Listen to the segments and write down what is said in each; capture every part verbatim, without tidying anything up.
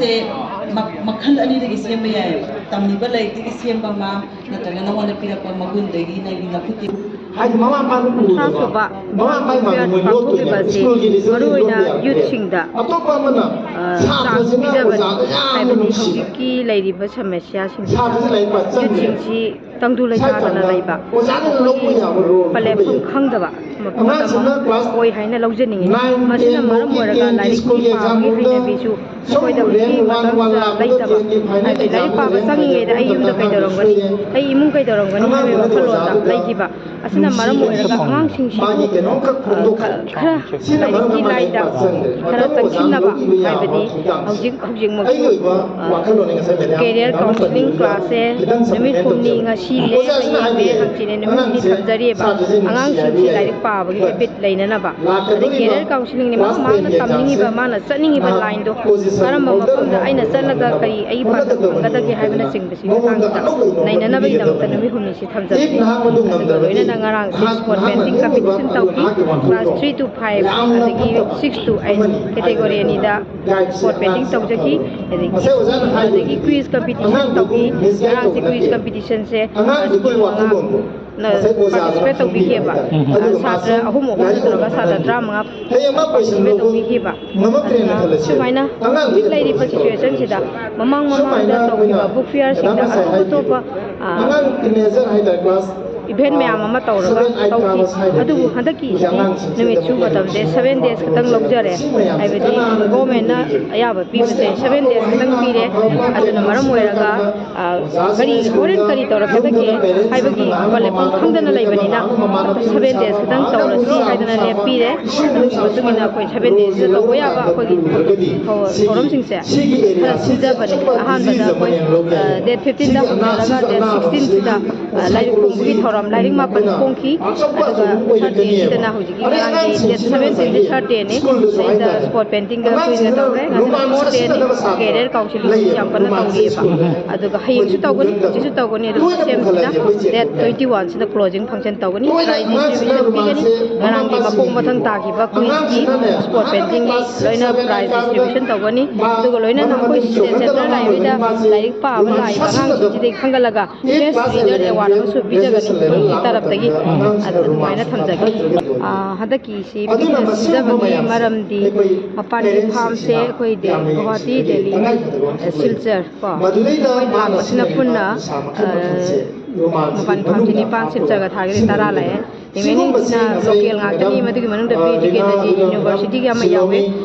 ꯁꯦ ꯃ- ꯃꯈꯜ ꯑꯅꯤꯗꯒꯤ ꯁꯦꯝꯕ ꯌꯥꯏ꯫ ꯇꯝꯃꯤꯕ ꯂꯥꯏꯔꯤꯛꯇꯒꯤ ꯁꯦꯝꯕ ꯑꯃ, ꯅꯠꯇ꯭ꯔꯒ ꯅꯉꯣꯟꯗ ꯄꯤꯔꯛꯄ ꯃꯒꯨꯟꯗꯒꯤ ꯅꯪꯒꯤ ꯅꯈꯨꯠꯀꯤ ꯍꯥꯏꯗꯤ ꯃꯃꯥ ꯃꯄꯥꯅ ꯎꯗꯕ, ꯀꯨꯟꯊ꯭ꯔꯥ ꯁꯨꯕ ꯃꯃꯥ ꯃꯄꯥꯒꯤ ꯃꯥꯡꯒꯣꯟ ꯃꯣꯏ ꯂꯣꯠꯄ ꯌꯥꯕ, ꯄꯥꯡꯊꯣꯛꯂꯤꯕꯁꯦ ꯁ꯭ꯀꯨꯜꯒꯤ ꯂꯤꯁꯟ ꯃꯔꯨꯑꯣꯏꯅ ꯂꯣꯠꯄ ꯌꯥꯕ꯫ ꯌꯨꯠꯁꯤꯡꯗ ꯑꯇꯣꯞꯄ ꯑꯃꯅ ꯑ, ꯁꯥꯇ꯭ꯔꯁꯤꯅ ꯆꯥꯟꯁ ꯄꯤꯖꯕꯅꯤ꯫ ꯑꯣꯖꯥꯗ ꯌꯥꯝꯅ ꯍꯥꯏꯕꯗꯤ ꯅꯨꯡꯁꯤ꯫ ꯍꯧꯖꯤꯛꯀꯤ ꯂꯩꯔꯤꯕ ꯁꯃꯁ꯭ꯌꯥꯁꯤꯡꯁꯦ ꯁꯥꯇ꯭ꯔꯁꯤ ꯂꯥꯏꯔꯤꯛ ꯄꯥ ꯆꯪꯗ꯭ꯔꯦ꯫ ꯌꯨꯠꯁꯤꯡꯁꯤ ꯇꯪꯗꯨ ꯂꯩꯇꯥꯗꯅ ꯁ꯭ꯋꯥꯏꯗ ꯂꯩꯕ, ꯑꯣꯖꯥꯅ ꯂꯧꯕ ꯌꯥꯕ ꯔꯣꯜ ꯄꯂꯦꯠꯐꯣꯝ ꯂꯩꯌꯦ꯫ ꯈꯪꯗꯕ ꯃꯐꯝ ꯑꯉꯥꯡꯁꯤꯡꯅ ꯑꯃ ꯀ꯭ꯂꯥꯁ ꯑꯣꯏ ꯍꯥꯏꯅ ꯂꯧꯖꯅꯤꯡꯉꯤ꯫ ꯅꯥꯏꯟ, ꯃꯁꯤꯅ ꯇꯦꯟ ꯃꯔꯝ ꯐꯥꯎꯒꯤ ꯑꯣꯏꯔꯒ ꯇꯦꯟꯒꯤ ꯂꯥꯏꯔꯤꯛꯀꯤ ꯁ꯭ꯀꯨꯜꯒꯤ ꯄꯥꯕꯒꯤ ꯑꯦꯛꯖꯥꯝ ꯍꯩꯅꯕꯤꯁꯨ ꯑꯩꯈꯣꯏꯗ ꯍꯧꯖꯤꯛꯀꯤ ꯃꯇꯝꯁꯤꯗ ꯂꯩꯇꯕ꯫ ꯍꯥꯏꯕꯗꯤ ꯂꯥꯏꯔꯤꯛ ꯄꯥꯕ ꯆꯪꯉꯤꯉꯩꯗ ꯑꯩ ꯌꯨꯝꯗ ꯀꯩꯗꯧꯔꯝꯒꯅꯤ, ꯑꯩ ꯏꯃꯨꯡ ꯀꯩꯗꯧꯔꯝꯒꯅꯤ ꯍꯥꯏꯕꯒꯤ ꯋꯥꯈꯜꯂꯣꯟꯗ ꯂꯩꯈꯤꯕ꯫ ꯑꯁꯤꯅ ꯃꯔꯝ ꯑꯣꯏꯔꯒ ꯑꯉꯥꯡꯁꯤꯡꯁꯤꯕꯨ, ꯑ, ꯈ-, ꯈꯔ ꯂꯥꯏꯔꯤꯛꯀꯤ ꯂꯥꯏꯟꯗ ꯈꯔ ꯆꯪꯁꯤꯟꯅꯕ, ꯍꯥꯏꯕꯗꯤ ꯍꯧꯖꯤꯛ ꯍꯧꯖꯤꯛꯃꯛꯁꯨ, ꯑ, ꯀꯦꯔꯤꯌꯔ ꯀꯥꯎꯟꯁꯤꯂꯤꯡ ꯀ꯭ꯂꯥꯁꯁꯦ ꯅꯨꯃꯤꯠ ꯍꯨꯝꯅꯤ, ꯉꯁꯤꯅꯦ, ꯍꯌꯦꯡꯅꯦ, ꯍꯪꯆꯤꯠꯅꯦ, ꯅꯨꯃꯤꯠ ꯍꯨꯝꯅꯤ ꯊꯝꯖꯔꯤꯑꯕ꯫ ꯑꯉꯥꯡꯁꯤꯡꯁꯤ ꯂꯥꯏꯔꯤꯛ ꯄꯥꯕꯒꯤ ꯍꯦꯕꯤꯠ ꯂꯩꯅꯅꯕ꯫ ꯑꯗꯩ ꯀꯦꯔꯤꯌꯔ ꯀꯥꯎꯟꯁꯤꯂꯤꯡꯅꯤ, ꯃꯥ ꯃꯥꯅ ꯇꯝꯅꯤꯡꯉꯤꯕ, ꯃꯥꯅ ꯆꯠꯅꯤꯡꯉꯤꯕ ꯂꯥꯏꯟꯗꯣ ꯀꯔꯝꯕ ꯃꯐꯝꯗ ꯑꯩꯅ ꯆꯠꯂꯒ ꯀꯔꯤ ꯑꯩꯒꯤ ꯄꯥꯟꯗꯝ ꯐꯪꯒꯗꯒꯦ ꯍꯥꯏꯕꯅꯆꯤꯡꯕꯁꯤ ꯃꯇꯥꯡꯁꯤꯗ ꯅꯩꯅꯅꯕꯒꯤꯗꯃꯛꯇ ꯅꯨꯃꯤꯠ ꯍꯨꯝꯅꯤꯁꯤ ꯊꯝꯖꯕꯅꯤ꯫ ꯑꯗꯨꯒ ꯂꯣꯏꯅꯅ ꯉꯔꯥꯡꯁꯤ ꯁ꯭ꯄꯣꯔꯠ ꯄꯦꯟꯇꯤꯡ ꯀꯝꯄꯤꯇꯤꯁꯟ ꯇꯧꯈꯤ꯫ ꯀ꯭ꯂꯥꯁ three to five, ꯑꯗꯒꯤ six to eight category ꯑꯅꯤꯗ ꯁ꯭ꯄꯣꯔꯠ ꯄꯦꯟꯇꯤꯡ ꯇꯧꯖꯈꯤ꯫ ꯑꯗꯒꯤ, ꯑꯗꯒꯤ ꯀ꯭ꯋꯤꯖ ꯀꯝꯄꯤꯇꯤꯁꯟ ꯇꯧꯈꯤ꯫ ꯉꯔꯥꯡꯁꯤ ꯀ꯭ꯋꯤꯖ ꯀꯝꯄꯤꯇꯤꯁꯟꯁꯦ ꯁ꯭ꯀꯨꯜ ꯃꯉꯥ ꯅ ꯄꯥꯔꯇꯤꯁꯤꯄꯦꯠ ꯇꯧꯕꯤꯈꯤꯑꯕ꯫ ꯁꯥꯇ꯭ꯔ ꯑꯍꯨꯝ ꯑꯍꯨꯝ ꯅꯠꯇ꯭ꯔꯒ ꯁꯥꯇ꯭ꯔ ꯇꯔꯥꯃꯉꯥ ꯄꯥꯔꯇꯤꯁꯤꯄꯦꯠ ꯇꯧꯕꯤꯈꯤꯕ꯫ ꯑꯗꯨꯅ ꯁꯨꯃꯥꯏꯅ ꯍꯧꯖꯤꯛ ꯂꯩꯔꯤꯕ ꯁꯤꯆꯨꯋꯦꯁꯟꯁꯤꯗ ꯃꯃꯥꯡ ꯃꯃꯥꯡꯗ ꯇꯧꯈꯤꯕ ꯕꯨꯛ ꯐꯤꯌꯔꯁꯤꯡꯗ ꯑꯇꯣꯞ ꯑꯇꯣꯞꯄ, ꯑ, ꯏꯚꯦꯟ ꯃꯌꯥꯝ ꯑꯃ ꯇꯧꯔꯒ ꯇꯧꯈꯤ꯫ ꯑꯗꯨꯕꯨ ꯍꯟꯗꯛꯀꯤꯁꯤꯗꯤ ꯅꯨꯃꯤꯠꯁꯨ ꯃꯇꯝꯁꯦ seven days ꯈꯛꯇꯪ ꯂꯧꯖꯔꯦ꯫ ꯍꯥꯏꯕꯗꯤ ꯒꯣꯔꯃꯦꯟꯅ ꯑꯌꯥꯕ ꯄꯤꯕꯁꯦ seven days ꯈꯛꯇꯪ ꯄꯤꯔꯦ꯫ ꯑꯗꯨꯅ ꯃꯔꯝ ꯑꯣꯏꯔꯒ, ꯑ, ꯀꯔꯤ, ꯍꯣꯔꯦꯟ ꯀꯔꯤ ꯇꯧꯔꯛꯀꯗꯒꯦ ꯍꯥꯏꯕꯒꯤ ꯄꯂꯦꯠꯐꯣꯝ ꯈꯪꯗꯅ ꯂꯩꯕꯅꯤꯅ, seven days ꯈꯛꯇꯪ ꯇꯧꯔꯁꯤ ꯍꯥꯏꯗꯅ ꯂꯦꯞꯄꯤꯔꯦ꯫ ꯑꯗꯨꯒꯤ ꯃꯇꯨꯡ ꯏꯟꯅ ꯑꯩꯈꯣꯏ seven days ꯁꯤꯗ ꯇꯧꯕ ꯌꯥꯕ ꯑꯩꯈꯣꯏꯒꯤ ꯊꯧ-, ꯊꯧꯔꯝꯁꯤꯡꯁꯦ ꯈꯔ ꯁꯤꯟꯖꯕꯅꯤ꯫ ꯑꯍꯥꯟꯕꯗ ꯑꯩꯈꯣꯏ, ꯑ, date fifteen ꯗ ꯍꯧꯅꯔꯒ date sixteen ꯁꯤꯗ, ꯑ, ꯂꯥꯏꯔꯤꯛ ꯐꯣꯡꯕꯒꯤ ꯊꯧꯔꯝ ꯂꯥꯏꯔꯤꯛ ꯃꯥꯄꯟ ꯐꯣꯡꯈꯤ꯫ ꯑꯗꯨꯒ ꯊꯥꯔꯠ ꯗꯦꯁꯤꯗꯅ ꯍꯧꯖꯤꯛꯀꯤ ꯉꯔꯥꯡꯒꯤ ꯗꯦꯠ ꯁꯚꯦꯟꯇꯤꯟꯁꯦ ꯊꯥꯔꯠ ꯗꯦꯅꯤ꯫ ꯁꯤꯗꯩꯗ ꯁ꯭ꯄꯣꯔꯠ ꯄꯦꯟꯇꯤꯡꯗ ꯀꯨꯏꯅ ꯇꯧꯔꯦ꯫ ꯉꯁꯤꯅ ꯐꯣꯔꯠ ꯗꯦꯅꯤ꯫ ꯀꯦꯔꯤꯌꯔ ꯀꯥꯎꯟꯁꯤꯂꯤꯡ ꯌꯥꯝ ꯀꯟꯅ ꯇꯧꯔꯤꯑꯕ꯫ ꯑꯗꯨꯒ ꯍꯌꯦꯡꯁꯨ ꯇꯧꯒꯅꯤ, ꯍꯧꯖꯤꯛꯁꯨ ꯇꯧꯒꯅꯤ꯫ ꯑꯗꯨꯒ ꯁꯦꯝꯁꯤꯅ ꯗꯦꯠ ꯇ꯭ꯋꯦꯟꯇꯤ ꯋꯥꯟꯁꯤꯗ ꯀ꯭ꯂꯣꯖꯤꯡ ꯐꯪꯁꯟ ꯇꯧꯒꯅꯤ꯫ ꯄ꯭ꯔꯥꯏꯖ ꯗꯤꯁꯇ꯭ꯔꯤꯕ꯭ꯌꯨꯁꯟ ꯄꯤꯒꯅꯤ꯫ ꯉꯔꯥꯡꯒꯤ ꯃꯈꯣꯡ ꯃꯊꯪ ꯇꯥꯈꯤꯕ ꯀꯨꯏꯟꯒꯤ ꯁ꯭ꯄꯣꯔꯠ ꯄꯦꯟꯇꯤꯡꯒꯤ ꯂꯣꯏꯅ ꯄ꯭ꯔꯥꯏꯖ ꯗꯤꯁꯇ꯭ꯔꯤꯕ꯭ꯌꯨꯁꯟ ꯇꯧꯒꯅꯤ꯫ ꯑꯗꯨꯒ ꯂꯣꯏꯅ ꯅꯈꯣꯏ ꯁꯦꯟꯇ꯭ꯔꯦꯜ ꯂꯥꯏꯕ꯭ꯔꯦꯔꯤꯗ ꯂꯥꯏꯔꯤꯛ ꯄꯥꯕ ꯂꯥꯛꯏꯕ ꯑꯉꯥꯡꯁꯤꯡꯁꯤꯗꯒꯤ ꯈꯟꯒꯠꯂꯒ ꯕꯦꯁ ꯔꯤꯗꯔ ꯑꯦꯋꯥꯔꯗ ꯑꯃꯁꯨ ꯄꯤꯖꯒꯅꯤ ꯑꯩꯈꯣꯏꯒꯤ ꯇꯔꯞꯇꯒꯤ꯫ ꯑꯗꯨ ꯑꯗꯨꯃꯥꯏꯅ ꯊꯝꯖꯒꯦ꯫ ꯑ, ꯍꯟꯗꯛꯀꯤꯁꯤ ꯄꯤꯛꯅ ꯁꯤꯟꯖꯕꯒꯤ ꯃꯔꯝꯗꯤ ꯃꯄꯥꯟꯒꯤ ꯐꯥꯝꯁꯦ ꯑꯩꯈꯣꯏ ꯗꯦ-, ꯒꯨꯋꯥꯍꯥꯇꯤ, ꯗꯦꯜꯂꯤ, ꯁꯤꯜꯆꯔ ꯀꯣ, ꯑꯩꯈꯣꯏ ꯂꯥꯛꯄꯁꯤꯅ ꯄꯨꯟꯅ, ꯑ, ꯃꯄꯥꯟ ꯐꯥꯝꯁꯤ ꯅꯤꯄꯥꯟ, ꯁꯤꯜꯆꯔꯒ ꯊꯥꯔꯒꯗꯤ ꯇꯔꯥ ꯂꯥꯛꯑꯦ꯫ ꯔꯤꯃꯦꯅꯤꯡꯁꯤꯅ ꯂꯣꯀꯦꯜ ꯉꯥꯛꯇꯅꯤ꯫ ꯃꯗꯨꯒꯤ ꯃꯅꯨꯡꯗ ꯄ꯭ꯔꯤ ꯏꯗꯨꯀꯦꯁꯟꯒꯤ ꯌꯨꯅꯤꯚꯔꯁꯤꯇꯤꯒꯤ ꯑꯃ ꯌꯥꯎꯋꯦ꯫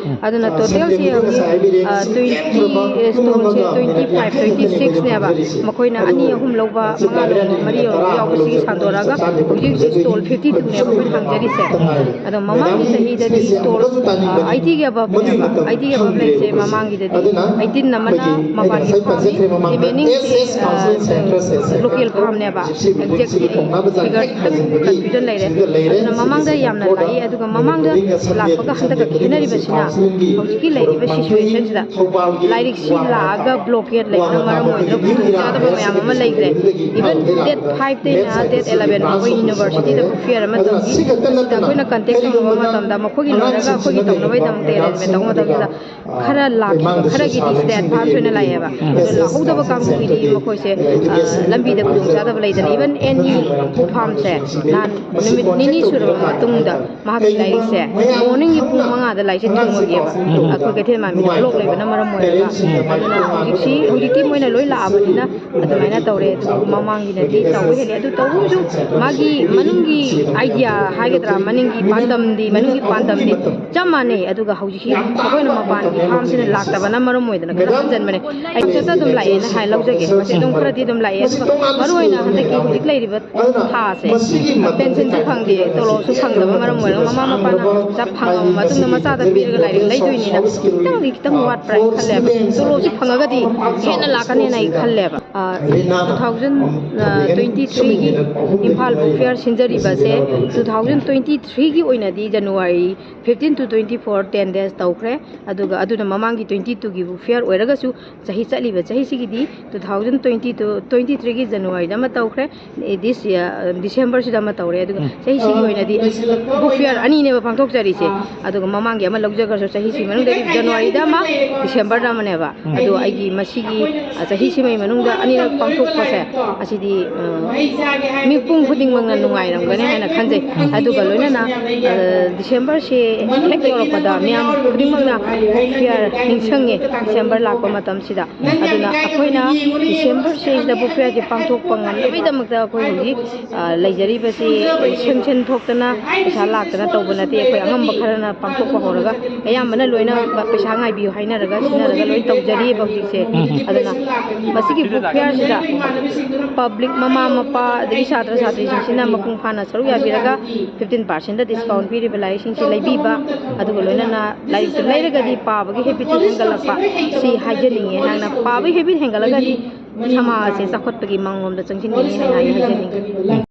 ꯑꯗꯨꯅ ꯇꯣꯇꯦꯜꯁꯤ ꯍꯧꯖꯤꯛ, ꯑ, ꯇ꯭ꯋꯦꯟꯇꯤ, ꯑ, ꯁ꯭ꯇꯣꯜꯁꯦ ꯇ꯭ꯋꯦꯟꯇꯤ ꯐꯥꯏꯚ, ꯇ꯭ꯋꯦꯟꯇꯤ ꯁꯤꯛꯁꯅꯦꯕ꯫ ꯃꯈꯣꯏꯅ ꯑꯅꯤ ꯑꯍꯨꯝ ꯂꯧꯕ, ꯃꯉꯥ ꯂꯧꯕ, ꯃꯔꯤ ꯌꯧꯔꯛꯄ ꯌꯥꯎꯕ, ꯁꯤꯒꯤ ꯁꯥꯟꯗꯣꯔꯛꯑꯒ ꯍꯧꯖꯤꯛ ꯍꯧꯖꯤꯛ ꯁ꯭ꯇꯣꯜ ꯐꯤꯐꯇꯤ ꯇꯨꯅꯦꯕ ꯑꯩꯈꯣꯏꯅ ꯍꯥꯡꯖꯔꯤꯁꯦ꯫ ꯑꯗꯣ ꯃꯃꯥꯡꯒꯤ ꯆꯍꯤꯗꯗꯤ ꯁ꯭ꯇꯣꯜ, ꯑ, ꯑꯩꯠꯇꯤꯒꯤ ꯑꯕꯞꯅꯦꯕ꯫ ꯑꯩꯠꯇꯤꯒꯤ ꯑꯕꯞ ꯂꯩꯁꯦ ꯃꯃꯥꯡꯒꯤꯗꯗꯤ ꯑꯩꯠꯇꯤꯟ ꯑꯃꯅ ꯃꯄꯥꯟꯒꯤ ꯐꯥꯝꯅꯤ, ꯔꯤꯃꯦꯅꯤꯡꯁꯤ, ꯑ, ꯂꯣꯀꯦꯜ ꯐꯥꯝꯅꯦꯕ꯫ ꯑꯦꯛꯖꯦꯛ ꯐꯤꯒꯔ ꯈꯤꯇꯪ ꯀꯟꯐ꯭ꯌꯨꯖꯟ ꯂꯩꯔꯦ꯫ ꯑꯗꯨꯅ ꯃꯃꯥꯡꯗ ꯌꯥꯝꯅ ꯂꯥꯛꯏ, ꯑꯗꯨꯒ ꯃꯃꯥꯡꯗ ꯂꯥꯛꯄꯒ ꯍꯟꯗꯛꯀ ꯈꯦꯠꯅꯔꯤꯕꯁꯤꯅ ꯍꯧꯖꯤꯛꯀꯤ ꯂꯩꯔꯤꯕ ꯁꯤꯆꯨꯋꯦꯁꯟꯁꯤꯗ ꯂꯥꯏꯔꯤꯛꯁꯤ ꯂꯥꯛꯑꯒ ꯕ꯭ꯂꯣꯀꯦꯠ ꯂꯩꯕꯅ ꯃꯔꯝ ꯑꯣꯏꯗꯨꯅ ꯈꯨꯗꯣꯡꯆꯥꯗꯕ ꯃꯌꯥꯝ ꯑꯃ ꯂꯩꯈ꯭ꯔꯦ꯫ ꯏꯚꯟ ꯗꯦꯠ ꯐꯥꯏꯚꯇꯩꯅ ꯗꯦꯠ ꯑꯦꯂꯚꯦꯟ ꯐꯥꯎꯕ ꯌꯨꯅꯤꯚꯔꯁꯤꯇꯤꯗ ꯕꯨꯛ ꯐꯤꯌꯔ ꯑꯃ ꯇꯧꯈꯤ꯫ ꯃꯁꯤꯗ ꯑꯩꯈꯣꯏꯅ ꯀꯟꯇꯦꯛ ꯇꯧꯅꯕ ꯃꯇꯝꯗ ꯃꯈꯣꯏꯒꯤ ꯂꯣꯏꯔꯒ ꯑꯩꯈꯣꯏꯒꯤ ꯇꯧꯅꯕꯒꯤꯗꯃꯛꯇ ꯑꯦꯔꯦꯟꯖꯃꯦꯟ ꯇꯧꯕ ꯃꯇꯝꯗ ꯈꯔ ꯂꯥꯛꯈꯤꯕ ꯈꯔꯒꯤꯗꯤ ꯁꯤꯗ ꯑꯦꯗꯚꯥꯟꯁ ꯑꯣꯏꯅ ꯂꯥꯛꯑꯦꯕ꯫ ꯑꯗꯣ ꯂꯥꯛꯍꯧꯗꯕ ꯀꯥꯡꯕꯨꯒꯤꯗꯤ ꯃꯈꯣꯏꯁꯦ, ꯑ, ꯂꯝꯕꯤꯗ ꯈꯨꯗꯣꯡꯆꯥꯗꯕ ꯂꯩꯗꯅ꯫ ꯏꯚꯟ ꯑꯦꯟ ꯏ ꯐꯥꯝꯁꯦ ꯅꯍꯥꯟ ꯅꯨꯃꯤꯠ ꯅꯤꯅꯤ ꯁꯨꯔꯕ ꯃꯇꯨꯡꯗ ꯃꯍꯥꯛꯀꯤ ꯂꯥꯏꯔꯤꯛꯁꯦ ꯃꯣꯔꯅꯤꯡꯒꯤ ꯄꯨꯡ ꯃꯉꯥꯗ ꯂꯥꯏꯔꯤꯛꯁꯦ ꯊꯨꯡꯉꯒꯦꯕ꯫ ꯑꯩꯈꯣꯏ ꯀꯩꯊꯦꯜ ꯃꯥꯟꯕꯤꯗ ꯕ꯭ꯂꯣꯛ ꯂꯩꯕꯅ ꯃꯔꯝ ꯑꯣꯏꯔꯒ꯫ ꯑꯗꯨꯅ ꯍꯧꯖꯤꯛꯁꯤ, ꯍꯧꯖꯤꯛꯇꯤ ꯃꯣꯏꯅ ꯂꯣꯏ ꯂꯥꯛꯑꯕꯅꯤꯅ ꯑꯗꯨꯃꯥꯏꯅ ꯇꯧꯔꯦ꯫ ꯑꯗꯨꯕꯨ ꯃꯃꯥꯡꯒꯤꯅꯗꯤ ꯇꯧꯕ ꯍꯦꯜꯂꯦ꯫ ꯑꯗꯨ ꯇꯧꯕꯁꯨ ꯃꯥꯒꯤ ꯃꯅꯨꯡꯒꯤ ꯑꯥꯏꯗꯤꯌꯥ ꯍꯥꯏꯒꯗ꯭ꯔꯥ, ꯃꯅꯤꯡꯒꯤ ꯄꯥꯟꯗꯝꯗꯤ, ꯃꯅꯨꯡꯒꯤ ꯄꯥꯟꯗꯝꯗꯤ ꯆꯞ ꯃꯥꯟꯅꯩ꯫ ꯑꯗꯨꯒ ꯍꯧꯖꯤꯛꯁꯤ ꯃꯈꯣꯏꯅ ꯃꯄꯥꯟꯒꯤ ꯐꯥꯝꯁꯤꯅ ꯂꯥꯛꯇꯕꯅ ꯃꯔꯝ ꯑꯣꯏꯗꯅ ꯈꯔ ꯍꯟꯖꯟꯕꯅꯦ꯫ ꯑꯩ ꯃꯊꯛꯇ ꯑꯗꯨꯝ ꯂꯥꯛꯑꯦꯅ ꯍꯥꯏ ꯂꯧꯖꯒꯦ꯫ ꯃꯁꯤ ꯑꯗꯨꯝ ꯈꯔꯗꯤ ꯑꯗꯨꯝ ꯂꯥꯛꯑꯦ꯫ ꯑꯗꯨꯒ ꯃꯔꯨꯑꯣꯏꯅ ꯍꯟꯗꯛꯀꯤ ꯍꯧꯖꯤꯛ ꯂꯩꯔꯤꯕ ꯊꯥꯁꯦ ꯄꯦꯟꯁꯟꯁꯨ ꯐꯪꯗꯦ, ꯇꯣꯂꯣꯞꯁꯨ ꯐꯪꯗꯕ ꯃꯔꯝ ꯑꯣꯏꯔꯒ ꯃꯃꯥ ꯃꯄꯥꯅ ꯄꯩꯁꯥ ꯐꯪꯉꯕ ꯃꯇꯨꯡꯗ ꯃꯆꯥꯗ ꯄꯤꯔꯒ ꯂꯥꯏꯔꯤꯛ ꯂꯩꯗꯣꯏꯅꯤꯅ ꯈꯤꯇꯪꯗꯤ ꯈꯤꯇꯪ ꯋꯥꯠꯄ꯭ꯔꯥ ꯍꯥꯏꯅ ꯈꯜꯂꯦꯕ꯫ ꯇꯣꯂꯣꯞꯁꯤ ꯐꯪꯉꯒꯗꯤ ꯍꯦꯟꯅ ꯂꯥꯛꯀꯅꯦꯅ ꯑꯩ ꯈꯜꯂꯦꯕ꯫ ꯇꯨ ꯊꯥꯎꯖꯟ ꯇ꯭ꯋꯦꯟꯇꯤ ꯊ꯭ꯔꯤꯒꯤ ꯏꯝꯐꯥꯜ ꯕꯨꯛ ꯐꯤꯌꯥꯔ ꯁꯤꯟꯖꯔꯤꯕꯁꯦ ꯇꯨ ꯊꯥꯎꯖꯟ ꯇ꯭ꯋꯦꯟꯇꯤ ꯊ꯭ꯔꯤꯒꯤ ꯑꯣꯏꯅꯗꯤ January fifteen to twenty four, ten days ꯇꯧꯈ꯭ꯔꯦ꯫ ꯑꯗꯨꯒ ꯑꯗꯨꯅ ꯃꯃꯥꯡꯒꯤ ꯇ꯭ꯋꯦꯟꯇꯤ ꯇꯨꯒꯤ ꯕꯨꯛ ꯐꯤꯌꯥꯔ ꯑꯣꯏꯔꯒꯁꯨ, ꯆꯍꯤ ꯆꯠꯂꯤꯕ ꯆꯍꯤꯁꯤꯒꯤꯗꯤ two thousand twenty two twenty ꯊ꯭ꯔꯤꯒꯤ ꯖꯅꯋꯥꯔꯤꯗ ꯑꯃ ꯇꯧꯈ꯭ꯔꯦ, ꯗꯤꯁ ꯗꯤꯁꯦꯝꯕꯔꯁꯤꯗ ꯑꯃ ꯇꯧꯔꯦ꯫ ꯑꯗꯨꯒ ꯎꯝ꯫ ꯆꯍꯤꯁꯤꯒꯤ ꯑꯣꯏꯅꯗꯤ ꯕꯨꯛ ꯐꯤꯌꯥꯔ ꯑꯅꯤꯅꯦꯕ ꯄꯥꯡꯊꯣꯛꯆꯔꯤꯁꯦ꯫ ꯑꯗꯨꯒ ꯃꯃꯥꯡꯒꯤ ꯑꯃ ꯂꯧꯖꯈ꯭ꯔꯁꯨ, ꯆꯍꯤꯁꯤ ꯃꯅꯨꯡꯗꯗꯤ ꯖꯅꯋꯥꯔꯤꯗ ꯑꯃ, ꯗꯤꯁꯦꯝꯕꯔꯗ ꯑꯃꯅꯦꯕ꯫ ꯎꯝ꯫ ꯑꯗꯣ ꯑꯩꯒꯤ ꯃꯁꯤꯒꯤ, ꯑ, ꯆꯍꯤꯁꯤꯃꯒꯤ ꯃꯅꯨꯡꯗ ꯑꯅꯤꯔꯛ ꯄꯥꯡꯊꯣꯛꯄꯁꯦ, ꯑꯁꯤꯗꯤ, ꯑ, ꯃꯤꯄꯨꯝ ꯈꯨꯗꯤꯡꯃꯛꯅ ꯅꯨꯡꯉꯥꯏꯔꯝꯒꯅꯤ ꯍꯥꯏꯅ ꯈꯟꯖꯩ꯫ ꯑꯗꯨꯒ ꯂꯣꯏꯅꯅ, ꯑ, ꯗꯤꯁꯦꯝꯕꯔꯁꯦ ꯍꯦꯛ ꯌꯧꯔꯛꯄꯗ ꯃꯤꯌꯥꯝ ꯈꯨꯗꯤꯡꯃꯛꯅ ꯕꯨꯛ ꯐꯤꯌꯥꯔ ꯅꯤꯡꯁꯤꯡꯉꯦ, ꯗꯤꯁꯦꯝꯕꯔ ꯂꯥꯛꯄ ꯃꯇꯝꯁꯤꯗ꯫ ꯑꯗꯨꯅ ꯑꯩꯈꯣꯏꯅ ꯗꯤꯁꯦꯝꯕꯔꯁꯤꯗ ꯕꯨꯛ ꯐꯤꯌꯥꯔꯁꯦ ꯄꯥꯡꯊꯣꯛꯄ ꯉꯝꯅꯕꯒꯤꯗꯃꯛꯇ ꯑꯩꯈꯣꯏ ꯍꯧꯖꯤꯛ, ꯑ, ꯂꯩꯖꯔꯤꯕꯁꯤ ꯁꯦꯡꯁꯟ ꯊꯣꯛꯇꯅ, ꯄꯩꯁꯥ ꯂꯥꯛꯇꯅ ꯇꯧꯕ ꯅꯠꯇꯦ꯫ ꯑꯩꯈꯣꯏ ꯑꯉꯝꯕ ꯈꯔꯅ ꯄꯥꯡꯊꯣꯛꯄ ꯍꯧꯔꯒ, ꯑꯌꯥꯝꯕꯅ ꯂꯣꯏꯅ ꯄꯩꯁꯥ ꯉꯥꯏꯕꯤꯌꯨ ꯍꯥꯏꯅꯔꯒ, ꯁꯤꯟꯅꯔꯒ ꯂꯣꯏ ꯇꯧꯖꯔꯤꯑꯕ ꯍꯧꯖꯤꯛꯁꯦ꯫ ꯎꯝ꯫ ꯑꯗꯨꯅ ꯃꯁꯤꯒꯤ ꯕꯨꯛ ꯐꯤꯌꯥꯔꯁꯤꯗ ꯄꯕ꯭ꯂꯤꯛ, ꯃꯃꯥ ꯃꯄꯥ, ꯑꯗꯒꯤ ꯁꯥꯇ꯭ꯔ ꯁꯥꯇ꯭ꯔꯤꯁꯤꯡꯁꯤꯅ ꯃꯄꯨꯡ ꯐꯥꯅ ꯁꯔꯨꯛ ꯌꯥꯕꯤꯔꯒ, fifteen percent discount ꯄꯤꯔꯤꯕ ꯂꯥꯏꯔꯤꯛꯁꯤꯡꯁꯤ ꯂꯩꯕꯤꯕ, ꯑꯗꯨꯒ ꯂꯣꯏꯅꯅ ꯂꯥꯏꯔꯤꯛꯇꯨ ꯂꯩꯔꯒꯗꯤ ꯄꯥꯕꯒꯤ ꯍꯦꯕꯤꯠꯁꯨ ꯍꯦꯟꯒꯠꯂꯛꯄ, ꯁꯤ ꯍꯥꯏꯖꯅꯤꯡꯉꯤ꯫ ꯍꯥꯏꯅ ꯄꯥꯕꯒꯤ ꯍꯦꯕꯤꯠ ꯍꯦꯟꯒꯠꯂꯒꯗꯤ ꯁꯃꯥꯖ ꯑꯁꯤ ꯆꯥꯎꯈꯠꯄꯒꯤ ꯃꯥꯡꯂꯣꯝꯗ ꯆꯪꯁꯤꯟꯒꯅꯤ ꯍꯥꯏꯅ ꯑꯩ ꯍꯥꯏꯖꯅꯤꯡꯉꯤ꯫